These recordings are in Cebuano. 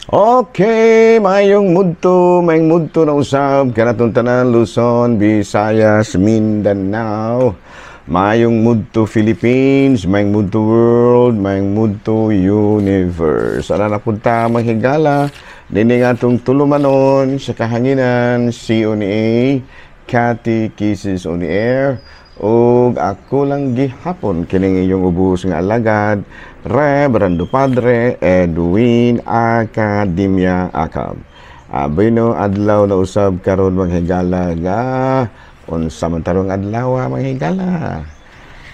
Okay, mayong mudto na usab kanatong tanan, Luzon, Visayas, Mindanao. Mayong mudto Philippines, mayong mudto world, mayong mudto universe. Ara na pud ta, manghigala, nini nga atong tulumanon sa kahanginan, CONA, Catechesis on the Air. Ug ako lang gihapon kining inyong ubos nga alagad, Reverendo Padre Edwin Academia Acab. Bueno, adlaw na usab karon, manghigala, nga unsa man tarong adlaw, manghigala?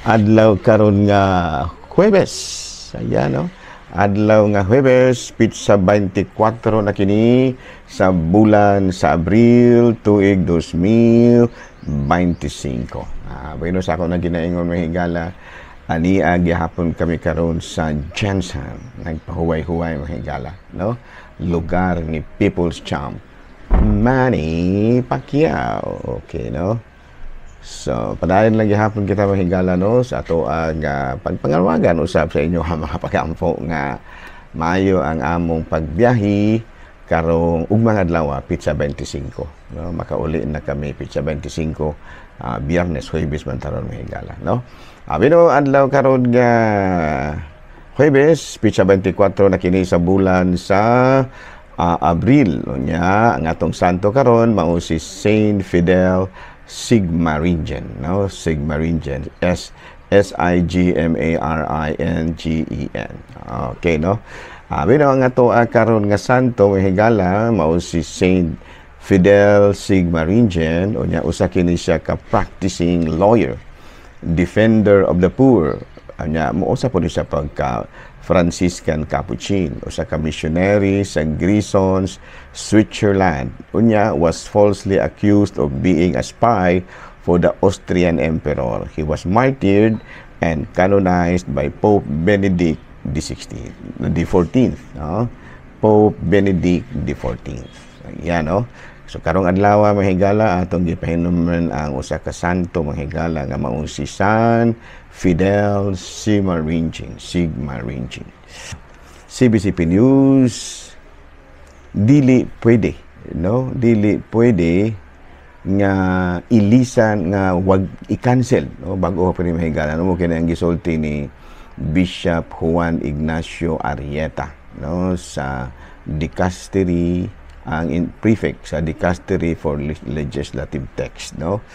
Adlaw karon nga Huwebes. Ayan, no? Adlaw nga Huwebes, pitsa 24 na kini sa bulan sa Abril, tuig 2025. Bueno, sa ako na ginaingon, mahigala, ani gihapon kami karon sa GenSan. Nagpahuway-huway, mahigala, no? Lugar ni People's Champ Manny Pacquiao. Okay, no? So, padayon lang gihapon kita, mahigala, no, sa ato ang pagpangalwagan usab sa inyo mga pag-ampo nga maayo ang among pagbiyahe karong ugmang adlaw, pitsa 25, no? Makauli na kami pitsa 25, Biyernes, Huwebes man taron, mahigala, no? Abi no, adlaw karon nga Huwebes, pitsa 24 na kini sa bulan sa Abril. Unya ang atong santo karon mao si Saint Fidel Sigmaringen, no? Sigmaringen, S S I G M A R I N G E N. Okay, no? Abi no, ang ato karon nga santo, mahigala, mao si Saint Fidel Sigmaringen. Unya usa kini siya ka practicing lawyer, defender of the poor. Unya mo usa po ni siya pagka Franciscan Capuchin, usa ka missionary sa Grisons, Switzerland. Unya was falsely accused of being a spy for the Austrian Emperor. He was martyred and canonized by Pope Benedict the 16th, the 14th, no? Pope Benedict the 14th. Ayan, no? So karong adlaw, mahigala, atong gipahinumduman ang usa ka santo, mahigala, nga maong si San Fidel Sigmaringen, Sigmaringen. CBCP News: dili pwede, no? Dili pwede nga ilisan nga wag i-cancel, no? Bag-o pa ni, mahigala, no? Mo kini ang gisulti ni Bishop Juan Ignacio Arrieta, no, sa dicastery, ang prefect sa Dicastery for Legislative Text, no?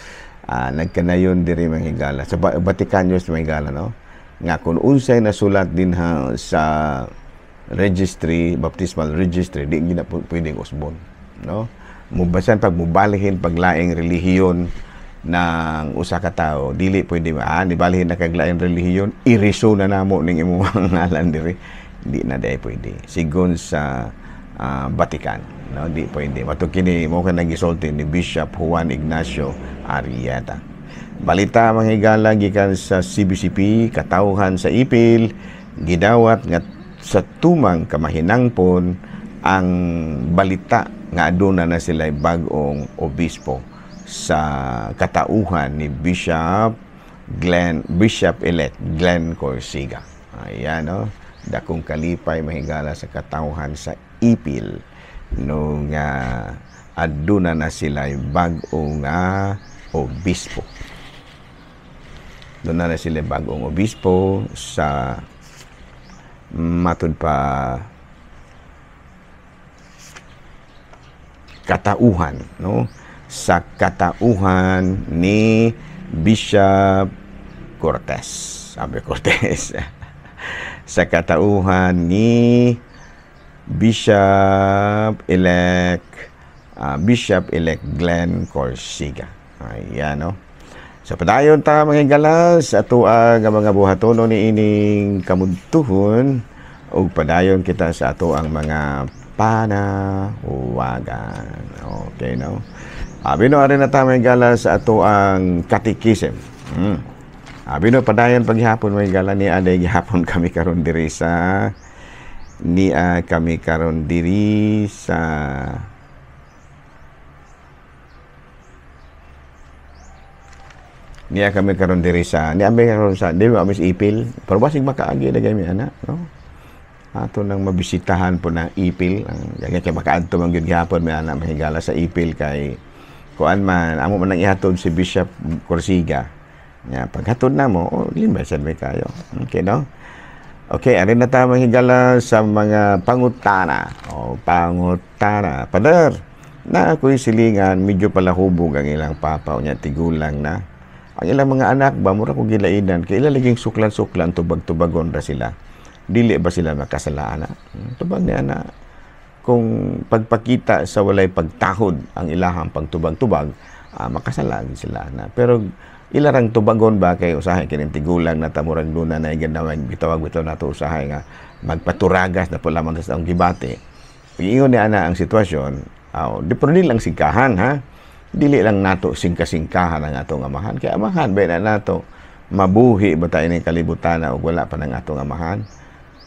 Nagkanayon diri, manghigala, sa Vatican News, manghigala, no, nga kung unsay nasulat dinha sa registry, baptismal registry, di gina pwedeng usbon, no? Mubasan pag mubalihin paglaing relihiyon ng usa ka tawo, dili pwede nibalihin na kag laing relihiyon, iriso na namo ning imong ngalan diri. Di na diay pwede sigon sa Vatican, no? Di pwede. Mato kini mo ka nagisulti ni Bishop Juan Ignacio Arrieta. Balita, mga gikan sa CBCP: katawhan sa Ipil gidawat nga sa tumang kamahinangpon ang balita nga aduna na sila bag-ong obispo sa katauhan ni Bishop Glenn, Bishop-elect Glenn Corsiga. Ayan, no? Dakong kalipay, mahigala, sa katawhan sa Ipil no nga aduna na sila bag-o nga obispo. Doon na sila bagong obispo sa matud pa katauhan, no, sa katauhan ni Bishop Cortez, sabi Cortez, sa katauhan ni Bishop elect Glenn Corsiga. Ayan, no? So padayon ta, mga higala, sa atoa nga mga buhatono ni ining kamudtuhon ug padayon kita sa ato ang mga panawagan. Okay, no? Abi no, ari na ta, mga higala, sa ato ang catechism. Abi no, padayon paghihapon, mga higala, ni aday gihapon kami karon diri sa niya kami karon diri sa niya kami karon diri sa niya kami karon sa di ba sa Ipil, pero basig makaagi na gami ana, no? Ato nang mabisitahan po ng Ipil. Ang kay kay makaadto man gyud gihapon may ana, mahigala, sa Ipil kay kuan man, amo man nang ihatod si Bishop Corsiga. Nya paghatod na mo, oh, limbay sad may kayo. Okay, no? Okay, ari na ta, mahigala, sa mga pangutana. O, pangutana. Father, na ako'y silingan, medyo palahubog ang ilang papa o niya tigulang na. Ang ilang mga anak ba, mura ko gilainan, kay ila laging suklan-suklan, tubag-tubagon ra sila. Dili ba sila makasala ana? Tubag ni ana, kung pagpakita sa walay pagtahod ang ilahang pagtubag-tubag, makasala gid sila na. Pero ilarang tubagon ba kay usahay kining tigulang na tamurag duna na ganawang bitawag bitaw nato usahay nga magpaturagas na po lamang sa ang gibati. Ingon ni ana ang sitwasyon, aw, di pero dili lang singkahan ha. Dili lang nato singka-singkahan ang atong amahan. Kay amahan ba na nato, mabuhi ba tayo ng kalibutan na ug wala pa ng atong amahan?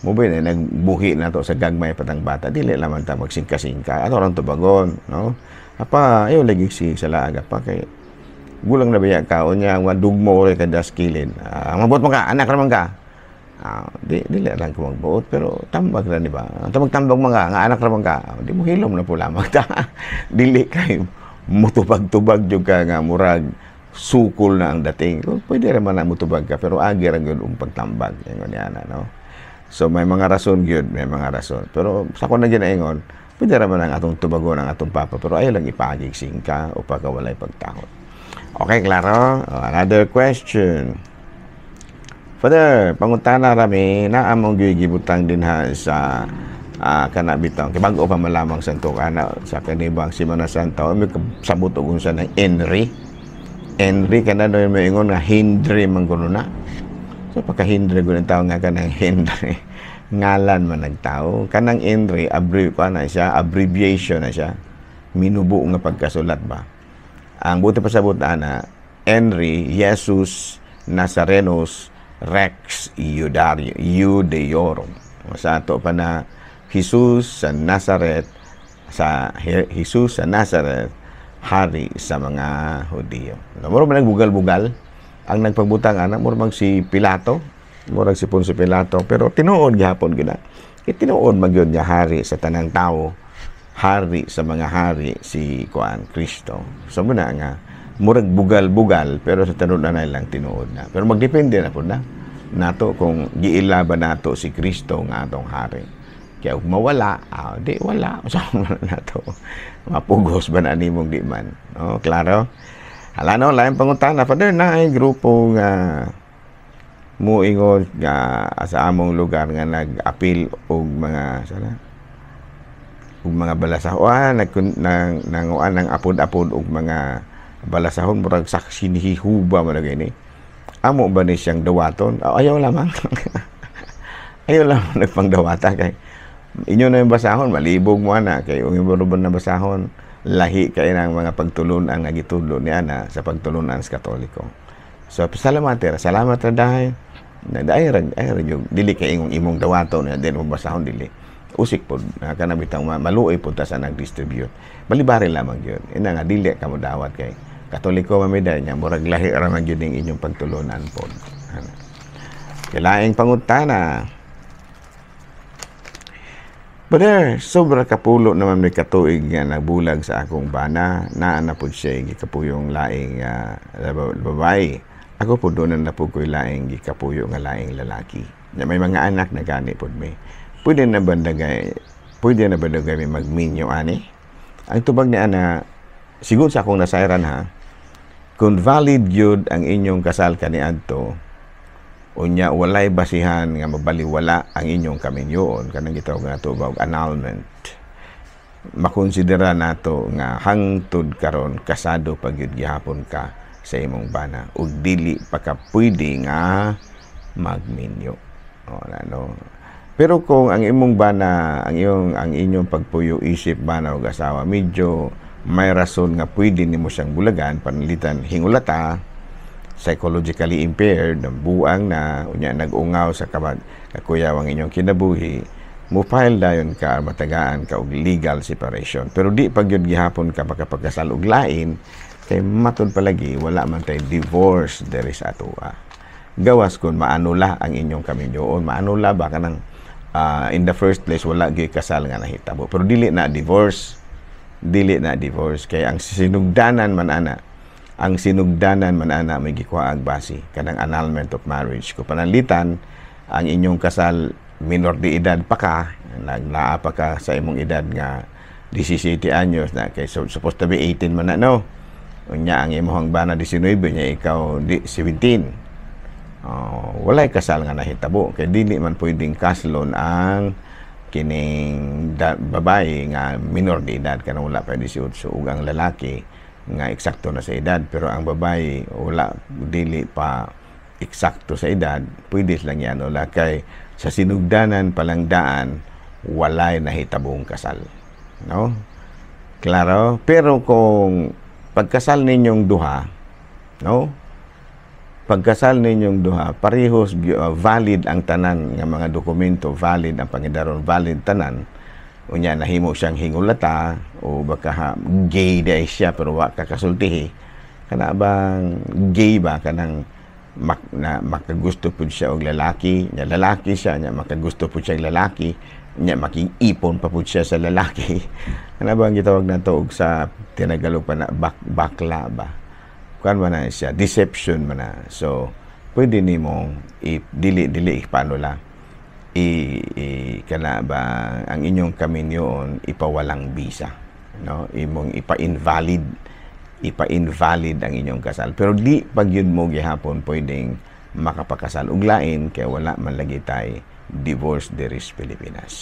Mo ba na nagbuhi nato sa gagmay patang bata, dili lamang ta magsingka-singka. Ato rang tubagon, no? Apa, ayaw lagi si sa laaga pa kay gulang na biya ka unya madugmo rin ka daskilin. Mabuot mo ka, anak raman ka. Di dili lang ko magbuot pero tambag ra, di ba? Tambag-tambag mga nga anak raman ka. Di mo hilom na po lamang ta. Dili kay mutubag-tubag jud ka nga murag sukol na ang dating. Kung pwede ra man na mutubag ka pero agi ra gyud ang pagtambag ingon niya na, no? So may mga rason gyud, may mga rason. Pero sa ko na ginaingon, pwede ra man ang atong tubagon ang atong papa pero ayaw lang ipagig singka o pagkawalay pagtahod. Okay, klaro? Oh, another question. Father, pangutana rami, naa mong gibutang dinha sa kana bitaw. Kay bago pa malamang sa kana sa kanibang Semana Santa, may sabot og unsa ng Henry. Henry kana no may ingon nga Henry man kuno na. So pagka Henry kuno tao nga kanang Henry ngalan man nagtao. Kanang Henry abbrevi pa na siya, abbreviation na siya. Minubo nga pagkasulat ba. Ang buti pasabot ana, Henry Jesus Nazarenus Rex Iudario, Iudeorum. Sa ato pa na Jesus sa Nazaret, sa Jesus sa Nazaret, hari sa mga Hudiyo. Mura man nagbugal-bugal ang nagpagbutang ana, mura man si Pilato, murag si Poncio Pilato, pero tinuod gihapon gyud na. Tinuod man gyud nga hari sa tanang tao, hari sa mga hari si kuan Kristo. So muna nga murag bugal-bugal pero sa tanon na lang tinuod na. Pero magdepende na pud na nato kung giila ba nato si Kristo nga atong hari. Kaya kung mawala, di wala. So, nato mapugos ba na nimong di man. No, klaro? Hala no, lain pangutana. Father, na ay grupo nga muingon nga sa among lugar nga nag-apil og mga sana og mga balasahon nag nang nanguan ng apod-apod og mga balasahon, murag saksi ni Jehovah man gini, amo ba ni siyang dawaton? Oh, ayaw lamang, ayaw lamang nagpangdawata kay inyo na yung basahon, malibog mo ana kay ung imo na basahon, lahi kay ng mga pagtulunan nga gitudlo ni ana sa pagtulunan sa Katoliko. So salamat ra, salamat ra dahil na dahil ra ay ra yung dili kay ingong imong dawaton na din mo basahon, dili usik pod na kana bitang maluoy pod ta sa nag-distribute, balibari lamang gyud ina nga dili ka mo dawat kay Katoliko mamiday niya, murag lahi ra man gyud ning inyong pagtulunan pod. Kailaing pangutana. Brother, sobra kapulo naman may katuig nga nagbulag sa akong bana, naa na pud siya gikapuyong laing babae. Ako pud doon na pud ko'y laing gikapuyo nga laing lalaki. Na may mga anak na gani pud mi. Pwede na ba dagay may magminyo ani? Ang tubag ni ana, siguro sa akong nasayran ha, kung valid yun ang inyong kasal kaniadto, unya walay basihan nga mabaliwala ang inyong kaminyoon, kanang gitawag nato ba og annulment, makonsidera nato nga hangtod karon kasado pa gyud gihapon ka sa imong bana ug dili pa ka pwede nga magminyo. O ano, pero kung ang imong bana, ang inyong pagpuyo isip bana og asawa medyo may rason nga pwede nimo siyang bulagan, pananglitan hingulata, psychologically impaired, buang na, unya nag-ungaw sa kabag kakuyaw ang inyong kinabuhi, mo file dayon ka, matagaan ka og legal separation. Pero di pag yun gihapon ka makapagkasal og lain, kay matud palagi wala man tay divorce diri sa atoa. Gawas kung maanula ang inyong kaminyoon, maanula ba kanang In the first place, wala gyud kasal nga nahitabo, pero dili na divorce, dili na divorce, kay ang sinugdanan man ana, ang sinugdanan man ana may gikuha ang base kanang annulment of marriage. Kung pananglitan ang inyong kasal, minor de edad pa ka, nagnaa pa ka sa imong edad nga 17 anyos na, kay so, supposed to be 18 man na, no? Unya ang imong bana 19 nya, ikaw di 17. Oh, walay kasal nga nahitabo kay dili man pwedeng kaslon ang kining babae nga minor de edad, kanang wala pa 18, ug ang lalaki nga eksakto na sa edad. Pero ang babae, wala, dili pa eksakto sa edad, pwede lang yan wala, kay sa sinugdanan palang daan walay nahitabong kasal, no? Klaro? Pero kung pagkasal ninyong duha, no, pagkasal ninyong duha, parehos valid ang tanan nga mga dokumento, valid ang pangidaron, valid tanan, unya nahimo siyang hingulata o baka ha, gay diay siya pero wa ka kasultihi, kana bang gay ba, kanang na makagusto pud siya og lalaki nya, lalaki siya nya makagusto pud siya og lalaki nya, makig-ipon pa pud siya sa lalaki, kana bang gitawag nato og sa Tinagalog pa na bakla ba, kuan ba na siya, deception man na. So pwede nimong i dili dili paano la i kana ba ang inyong kaminyoon ipawalang bisa, no? Imong ipa-invalid, ipa-invalid ang inyong kasal, pero di pag yun mo gihapon pwedeng makapakasal og lain, kay wala man lagi tay divorce diri sa Pilipinas.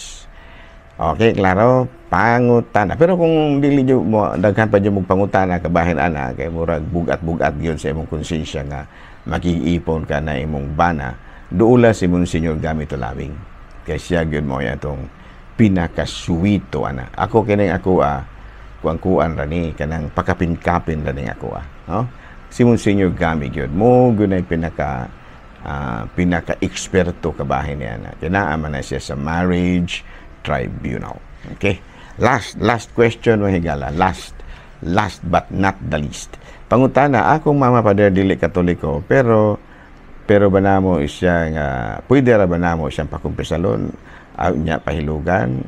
Okay, klaro, pangutana. Pero kung dili nyo mo daghan pa jud mong pangutana kabahin ana, kay murag bugat-bugat gyud sa imong konsensya nga makig-ipon ka na imong bana, duula si Monsignor Gamito Labing. Kay siya gyud mo atong pinakasuwito ana. Ako kining ako kuan-kuan ra ni, kanang pakapin-kapin ra ni ako no? Si Monsignor Gami gyud mo gyud pinaka eksperto kabahin niya na. Kinaa man na siya sa marriage tribunal. Okay? Last last question, mga higala. Last last but not the least. Pangutana, akong mama, Pader, dili Katoliko, pero pero ba namo siya nga pwede ra ba namo siyang pakumpisalon nya pahilugan?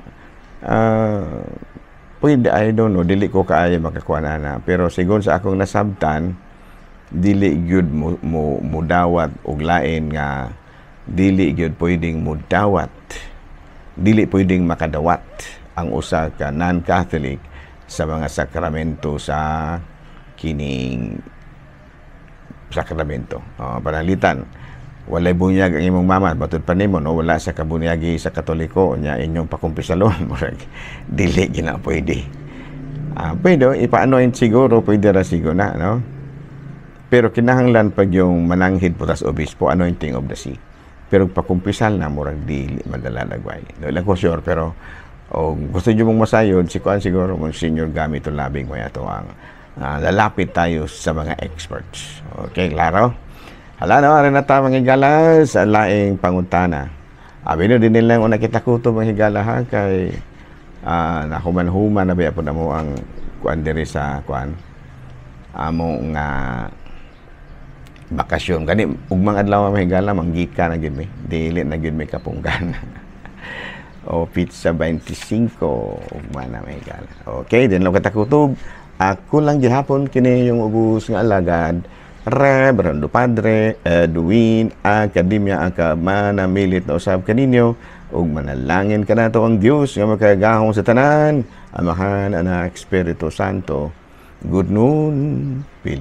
Pwede, I don't know, dili ko kaayo makakuha na, pero sigon sa akong nasabtan, dili gyud mo mudawat og lain nga dili gyud pwedeng mudawat, dili pwedeng makadawat ang usa ka non-Catholic sa mga sakramento, sa kining sakramento. Oh, pananglitan, walay bunyag ang imong mama, batud pa nimo, no, wala sa kabunyagi sa Katoliko, nya inyong pakumpisalon, murag dili gina pwede. Pwede ipa-anoint siguro, pwede ra siguro na, no? Pero kinahanglan pag yung mananghid po tas obispo, anointing of the sick. Pero pakumpisal na, murag dili madala lagway. No, lang ko sure, pero o gusto niyo mong masayod si kuan siguro, Monsignor Gamito Labing mo ato ang lalapit tayo sa mga experts. Okay, klaro? Hala no, arin na ta, mga higala, sa laing pangutana. Abi no din lang una kita kuto, mga higala, ha, kay nahuman-human na ba po na mo ang kuan diri sa kuan amo nga bakasyon gani. Ugmang adlaw, mga higala, manggika na gyud mi, dili na gyud mi kapunggan o pizza 25 ugma na, mga higala. Okay, din lang katakutob. Ako lang gihapon kini yung ubos nga alagad, Reverendo Padre Edwin Academia aka manamilit na usab kaninyo, ug manalangin kanato ang Dios nga makagahong sa tanan, Amahan, Anak, Espiritu Santo. Good noon, Pilipinas.